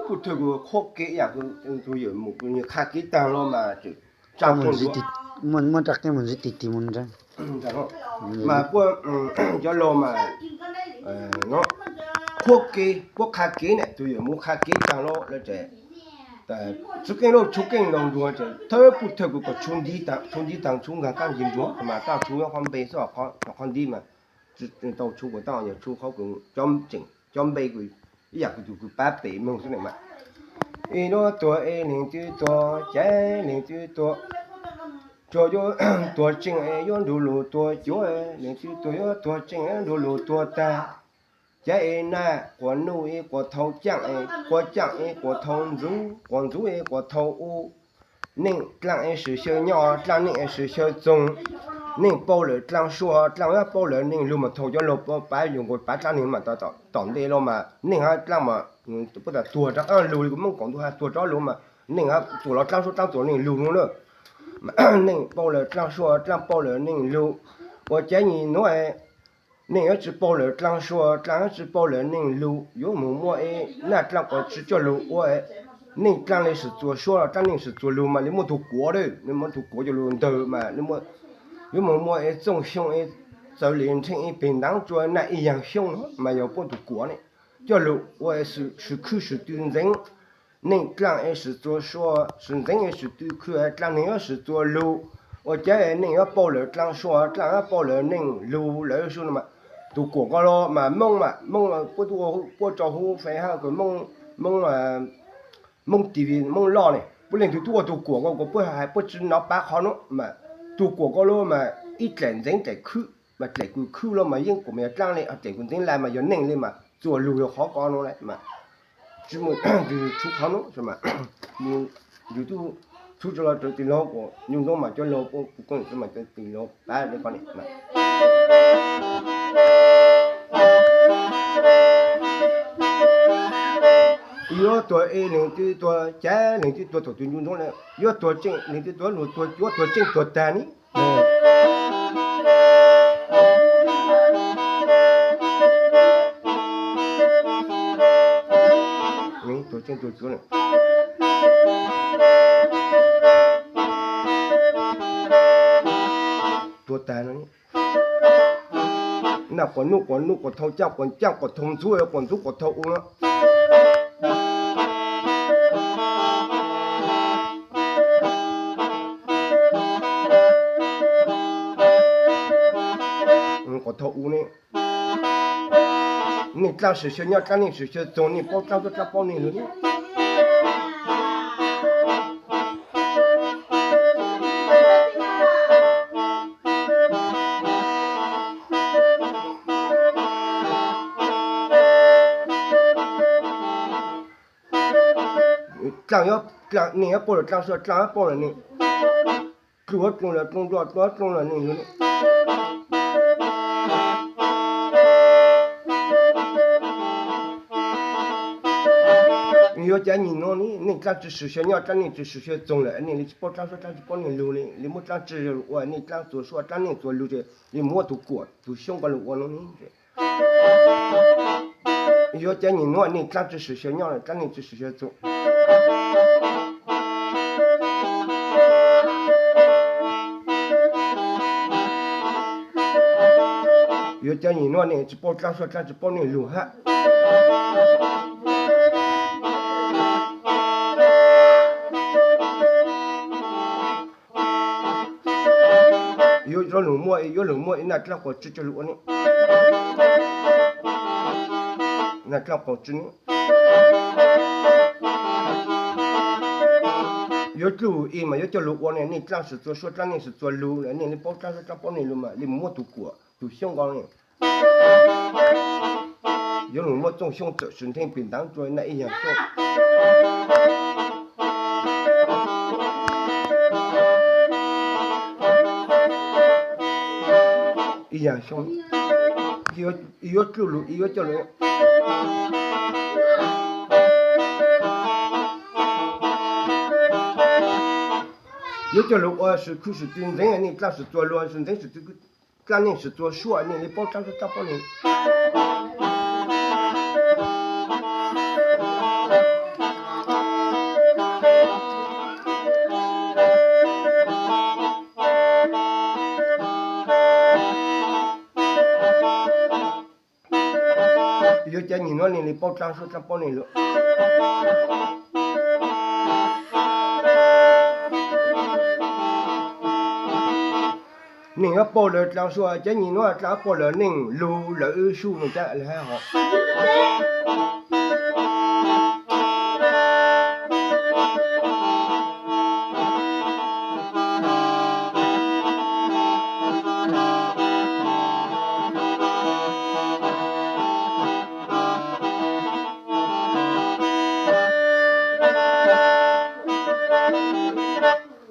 kuj thawj kuv qhuab kev ib yam tus yawm mus kuv qha kev taag los mas tsa muaj raj qeej mus ntxiv ti ti mus mas puab cov laug mas qhuab kev puab qha kev ne tus yawm mus qha kev taag los lawv ces tsw qeej lauj tsw qeej laug nruag ces thawj puj thawj kuv kom tshuv ntiv taag tshuv nkaag taab nrig nruag mas taj tshuv nyob qhov npe xwb, qhov ntiv mas tau tshuv kuv taab yog tshuv qhov kuv cov tseem cov npe kuv ib yam kuv tus kuv pab pem moog xwb na mas. Ib lub tuag ib leeg twb tuag, cav leeg twb tuag, tsuas yuav tuag tseej es yuav nrug lug tuag cuav, leeg twb tuag yuav tuag tseej es nrug lug tuag tag. Cav es naj, quas nuj es quas thau caaj, quas caaj es quas thau ntxuv, quas ntxuv es quas thau u. Neej dlaaj es swm xyaw nyob, dlaaj neej es swm xyaw txoog. Neej paub lawm dlaaj suab, dlaaj yuav paub lawm neej lug mas thaum cov laug pav yuav nkaus pav dlaaj neeg mas tom ntej los mas neej hab dlaaj mas puab tas tuag rov qaab lug li kuv Moob Koom ntuj has tuag rov lug mas neej hab txuas los dlaaj suab dlaaj txuas neej lug no na. Neej paub lawm dlaaj suab, dlaaj paub lawm neej lug. Ua cav nyim nuav neej yuav tsi paub lawm dlaaj suab, dlaaj yuav tsi paub lawm neej lug. Yuav moog muaj ib naj dlaaj quas tsi coj lug ua neej dlaaj le swm txuas suab, dlaaj neej swm txuas lug mas le muaj tug kuav, le muaj tug kuav coj lug ntawg mas yuav moog muaj ib txooj xyoo es txawv le nrheej ib peg ntaav tsua naj ib yaag xyoo mas yog puab tug kuav ne coj lug ua swm khwj swm tw ntxeev. Neej dlaaj es swm txuas suab, swm ntxeev es swm tw khwj, dlaaj neeg yuav swm txuas lug. Ua cav neej yuav paub lawm dlaaj suab, dlaaj yuav paub lawm neej lug lawm sub no mas tug kuam ko los mas Moob mas Moob puab tub puab tso huv fee hab kws Moob, Moob Moob TV Moob loj ne puab leej twg tub ua tug kuam ko kuas puab hais puab tsi nov pav qhov nuav mas tug kuam ko los mas ib dlaim ntxeev dlaim khwb mas dlaim kws khwb los mas yeej kuam mas yog dlaaj le, dlaim kws ntxeev lawm mas yog neej le mas txuas lug yog qhov ko no lawm mas tsi muaj tus tshuv qhov nuav mas yus tub tshuv tsi los rau tis laug kuas nyuj ntoob mas cov laug puab kuv koob mas cov tis laug pab le ko ne. Yuav tuag es leeg twb tuag, cav leeg twb tuag thaum twg nyuj ntoob le, yuav tuag tseej leeg twb tuag, lug tuag cuav tuag tseej tuag tag ne. Tuag tseej tuag cuav, tuag tag no. Naj quas nuj quas nuj quas thau caaj quas caaj quas thau ntxuv quas ntxuv quas thau u no. Quas thau u ne. Neej dlaaj swm xyaw nyob, dlaaj neej swm xyaw txoog, neej paub dlaaj suab dlaaj paub neej lug ne. Dlaaj, neej yuav paub lawm dlaaj suab, dlaaj yuav paub lawm neej, dluj yuav dloog lawm dloog dlua, dluj yuav dloog lawm neej lug ne. Yuav cav nyim nuav ne, neej dlaaj tsi swm xyaw nyob, dlaaj neej tsi swm xyaw txoog lawm, neej le tsi paub dlaaj suab dlaaj tsi paub neej lug le, le muab dlaaj tsi ua neej dlaaj txuas suab dlaaj neej txuas lug, le muab tug kuam tug xyoob ko lug ua no ne. Yuav cav nyim nuav neej dlaaj tsi swm xyaw nyob, dlaaj neej tsi swm xyaw txoog. Yuav cav nyim nuav neej tsi paub dlaaj suab dlaaj tsi paub neej lug hab. Yuav lug muaj, yuav lug muaj ib naj dlaaj quas tsi coj lug ua ne, naj dlaaj quas tsi ne. Yuav dluj i mas yuav coj lug ua ne, neej dlaaj swm txuas suab dlaaj neej swm txuas lug, neej le paub dlaaj suab dlaaj paub neej lug mas le muab tug kuam tug xyoob ko ne. Yuav lug muab txooj xyoob txawm swm nrheej pem ntaav tsua naj ib yaag xyoob. Ib yaag xyoob, yuav dluj lug i yuav coj lug, yuav coj lug ua swm khwj swm tw ntxeev, neej dlaaj swm txuas lug swm ntxeev swm tw dlaaj neej swm txuas suab, neej le paub dlaaj suab dlaaj paub neej. Neeg li paub dlaab suab dlaab paub neeg lug. Neeg yuav paub lawv dlaab suab ces nyias nuav dlaab paub lawv neeg lug lawv wb suj no cas lawv hab hov.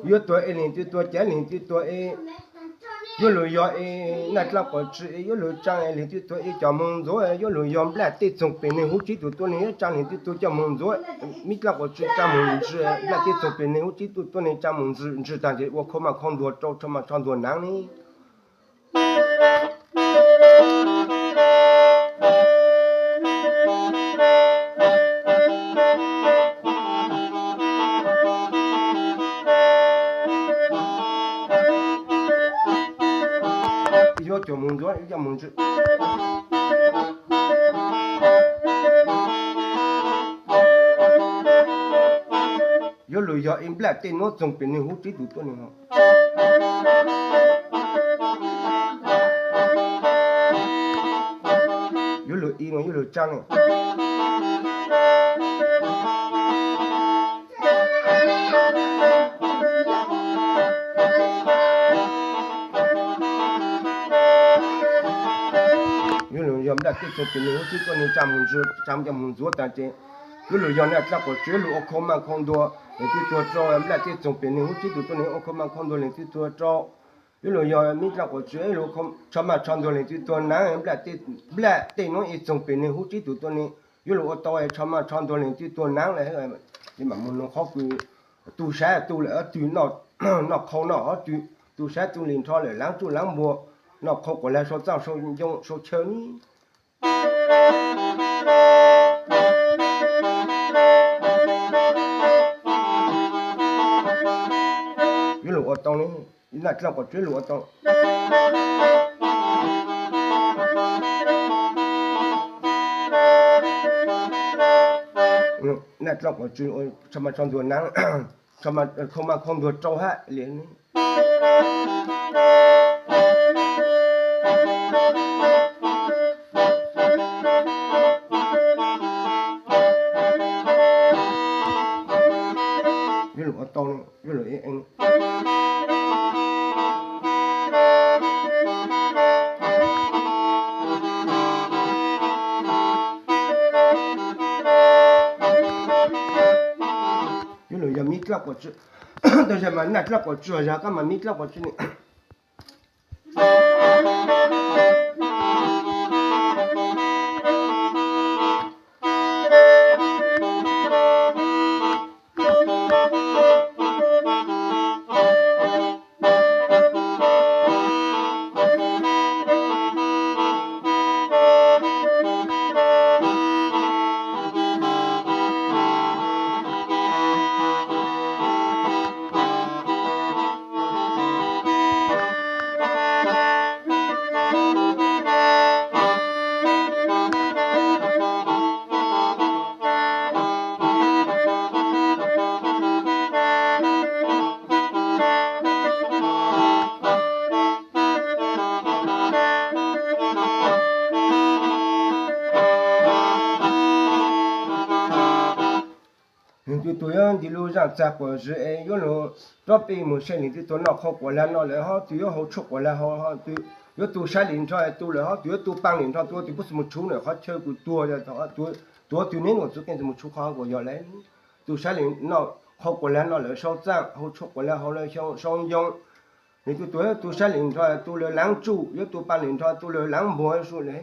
Yuav tuag es leej twg tuag, cav leej twg tuag es yuav lug yog es naj dlaab quas tsw es yuav lug tsaa es leej twg tuag es coj moog ntxuav, yuav lug yog nplaj teb txoog pem neeg huv tsib tug tuab neeg yuav tsaa leej twg tuag coj moog ntxuav, mib dlaab quas tsw tsaa moog ntxuav, nplaj teb txoog pem neeg huv tsib tug tuab neeg tsaa moog ntxuav, ntxuav taag ces ua khau maj khau ntuag rau, tsho maj tsho ntuag naav ne. Yuav coj moog ntxuav, yuav coj moog ntxuav. Yuav lug yog es nplaj teb nuav txoog pem neeg huv tsib tug tuab neeg no. Yuav lug i no yuav lug tsaa ne. Yuav lug yog nplaj teb txoog pem neeg huv tsib tug tuab neeg tsaa moog ntxuav, tsaa moog coj moog ntxuav taag ces yuav lug yog naj dlaab quas tsw yuav lug ua khau maj khau ntuag leej twg tuag rau, nplaj teb txoog pem neeg huv tsib tug tuab neeg ua khau maj khau ntuag leej twg tuag rau. Yuav lug yog mib dlaab quas tsw yuav lug tsho maj tsho ntuag leej twg tuag naav, nplaj teb nuav es txoog pem neeg huv tsib tug tuab neeg yuav lug ua tau tsho maj tsho ntuag leej twg tuag naav lawm. Mam moog noog qhov kws tu sab tu lawm ob tug, noj qhau noj ob tug, tu sab tu li nrho lawm laav tsuj laav npua, noj qhau quas lag sau txaaj sau ncoo sau chaw ne. Yuav lug ua tau ne, naj dlaab quas tsw yuav lug ua tau. Naj dlaab quas tsw ua tsho maj tsho ntuag naav, khau maj khau ntuag rau hab li ne. Yuav lug ua tau, yuav lug ib Yuav lug yog mib dlaab quas tsw, tab sis mas naj dlaab quas tsw yog kab mas mib dlaab quas tsw ne. Leej twg tuag yuav nti lub zaaj txag quas zwg es yuav lug rov peb moog saib leej twg tuag noj qhau quas lag no lawm hov twg yuav haus tshuaj quas lag haus, yuav tu sab li nrho tu lawm hov twg yuav tu paaj li nrho tu, twg puab moog tshuv ntawm qhov chaw kws tuag, tuav twg neb nuav txug keej moog tshuv qhov kuas yog lawm. Tu sab li noj qhau quas lag no lawm sau txaaj, haus tshuaj quas lag haus lawm sau ncoo. Leej twg tuag yuav tu sab li nrho tu lawm laav tsuj, yuav tu paaj li nrho tu lawm laav npua su le.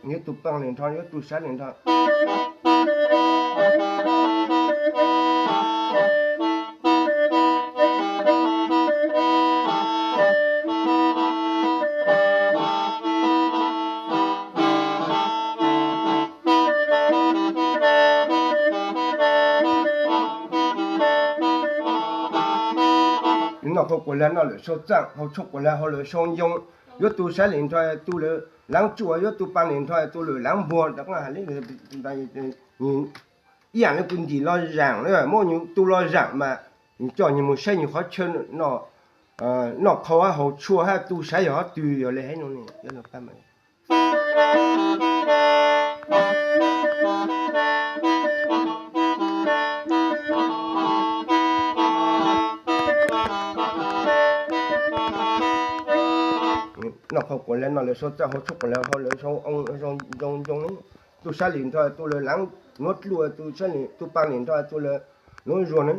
Yuav tu paaj li nrho yuav tu sab li nrho. Noj qhau kuas lag noj lawm sau txaj, haus tshuaj kuas lag haus lawm sau ntoo, yuav tu sab lim nrho tu lawm laav tsuj, yuav tu paa lim nrho tu lawm laav npuag. Ib yaam le kws ntim los zaam, muab nyuag tu los zaam mas coj nyuag mus saib nyuag qhov chaw noj qhau hab haus tshuaj hab tu sab yog qhov twg yog le hab no. Noj qhau kuas lag noj lawm sau txaj, haus tshuaj kuas lag haus lawm sau ntoo, tu sab lim nrho tu lawm laav nuav dluj, tu paa lim nrho tu lawm nuav zuag na.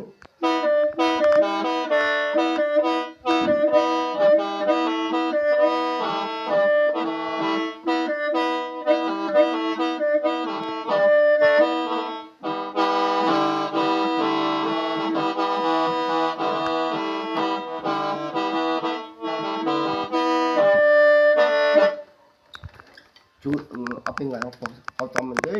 Ob peb nqe qhau tod mas ntev.